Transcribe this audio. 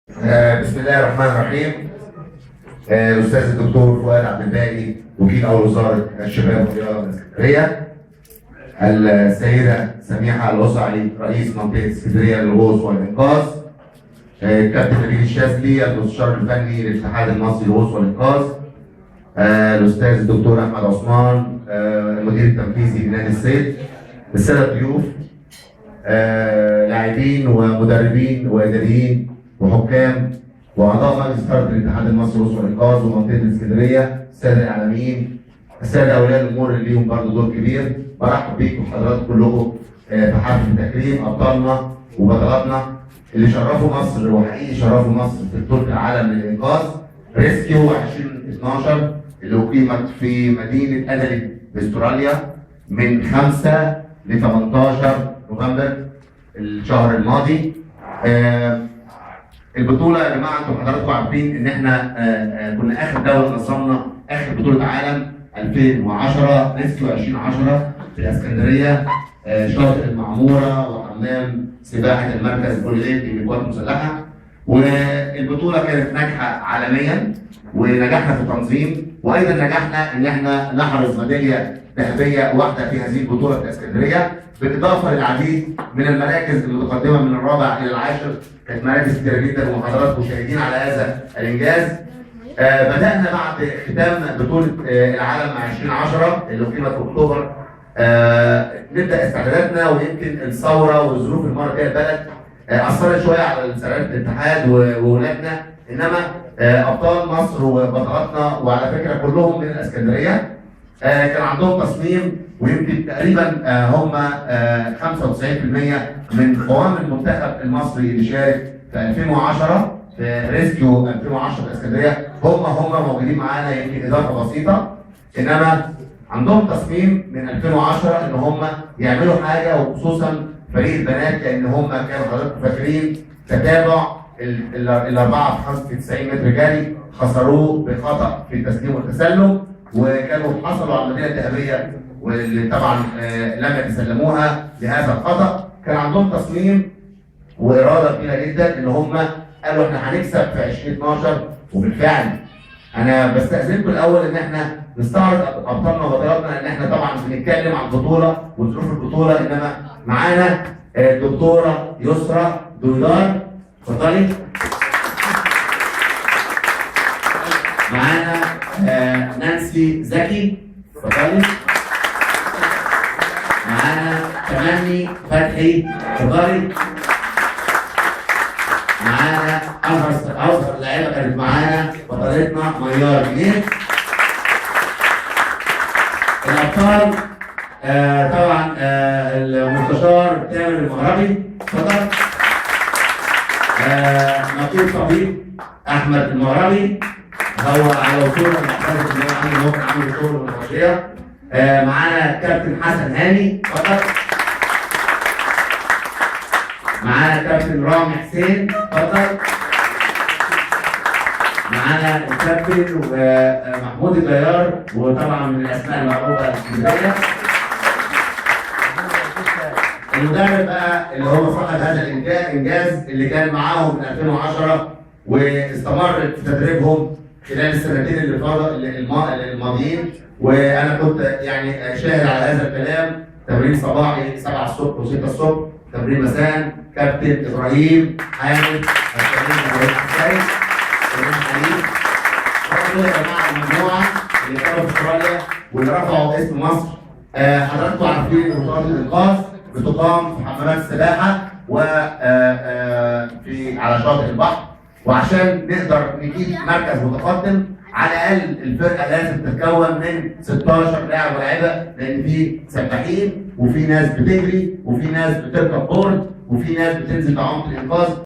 بسم الله الرحمن الرحيم. الاستاذ الدكتور فؤاد عبد الباقي، وكيل اول وزارة الشباب والرياضة من اسكندريه. السيدة سميحة القصعي، رئيس منطقة اسكندرية للغوص والانقاذ. الكابتن نبيل الشاذلي، المستشار الفني للاتحاد المصري للغوص والانقاذ. الاستاذ الدكتور احمد عثمان، المدير التنفيذي لنادي الصيد. السادة الضيوف، لاعبين ومدربين واداريين وحكام واعضاء مجلس ادارة الاتحاد المصري للغوص والانقاذ ومنطقة الاسكندريه، السادة الاعلاميين، السادة اولياء الامور اللي ليهم برضه دور كبير، برحب بيكم حضراتكم كلكم في حفل تكريم ابطالنا وبطلاتنا اللي شرفوا مصر، وحقيقي شرفوا مصر في بطوله العالم للانقاذ Rescue 2012 اللي اقيمت في مدينة ادليد باستراليا من 5 ل 18 نوفمبر الشهر الماضي. البطولة يا جماعه، انتم حضراتكم عارفين ان احنا كنا اخر دولة نظمنا اخر بطوله عالم 2010، Rescue 2010 في الاسكندريه، شاطئ المعمورة وحمام سباحة المركز الاولمبي للقوات المسلحه. والبطوله كانت ناجحة عالميا، ونجحنا في التنظيم، وايضا نجحنا ان احنا نحرز ميدالية ذهبية واحدة في هذه البطولة في الاسكندريه، بالاضافة للعديد من المراكز المتقدمة من الرابع الى العاشر. كانت مراكز كتيرة جدا، وحضراتكم شاهدين على هذا الانجاز. بدانا بعد ختام بطوله العالم 2010 اللي اقيمت في اكتوبر نبدا استعداداتنا، ويمكن الثورة والظروف اللي مرت بيها البلد اثرت شوية على استعدادات الاتحاد وولادنا، انما ابطال مصر وبطلاتنا، وعلى فكرة كلهم من الاسكندريه، كان عندهم تصميم، ويمكن تقريبا هم 95% من قوام المنتخب المصري اللي شارك في 2010 في Rescue 2010 في الاسكندرية هم موجودين معانا، يمكن اضافه بسيطه. انما عندهم تصميم من 2010 ان هم يعملوا حاجه، وخصوصا فريق البنات، لان هم كانوا حضراتكم فاكرين تتابع الاربعة في 95 متر جري خسروه بخطا في التسليم والتسلم، وكانوا حصلوا على الميداليه الذهبية واللي طبعا لم يتسلموها لهذا الخطا. كان عندهم تصميم واراده كبيرة جدا ان هم قالوا احنا هنكسب في 2012، وبالفعل. انا بستاذنكم الاول ان احنا نستعرض ابطالنا وبطلاتنا، ان احنا طبعا بنتكلم عن البطولة وظروف البطوله، انما معانا الدكتورة يسرى دويدار، اتفضلي. معانا نانسي زكي، اتفضلي. معانا تمني فتحي، اتفضلي. معانا اصغر لاعيبه كانت معانا، بطلتنا ميار جنيه. الابطال طبعا المستشار تامر المغربي، اتفضل. نقيب طبيب احمد المغربي، هو على وصول المعترف ان هو عامل موقع، عامل شغل والمواضيع. معانا كابتن حسن هاني، اتفضل. معانا كابتن رامي حسين، اتفضل. معانا الكابتن محمود الجيار، وطبعا من الاسماء المعروفة الاسكندريه. المدرب بقى اللي هو صاحب هذا الانجاز، اللي كان معاهم من 2010 واستمر في تدريبهم خلال السنتين اللي فاضل الماضيين، وانا كنت يعني شاهد على هذا الكلام، تمرين صباحي 7 الصبح و6 الصبح، تمرين مساء، كابتن ابراهيم حامد، الكابتن ابراهيم حسين، ابراهيم حليم. برضه يا جماعة المجموعة اللي كانوا في استراليا واللي رفعوا اسم مصر. حضراتكم عارفين ان بطولات الانقاذ بتقام في حمامات السباحة و في على شاطئ البحر، وعشان نقدر نجيب مركز متقدم على الاقل الفرقة لازم تتكون من 16 لاعب ولاعيبه، لان في سباحين وفي ناس بتجري وفي ناس بتركب board وفي ناس بتنزل بعمق الانقاذ.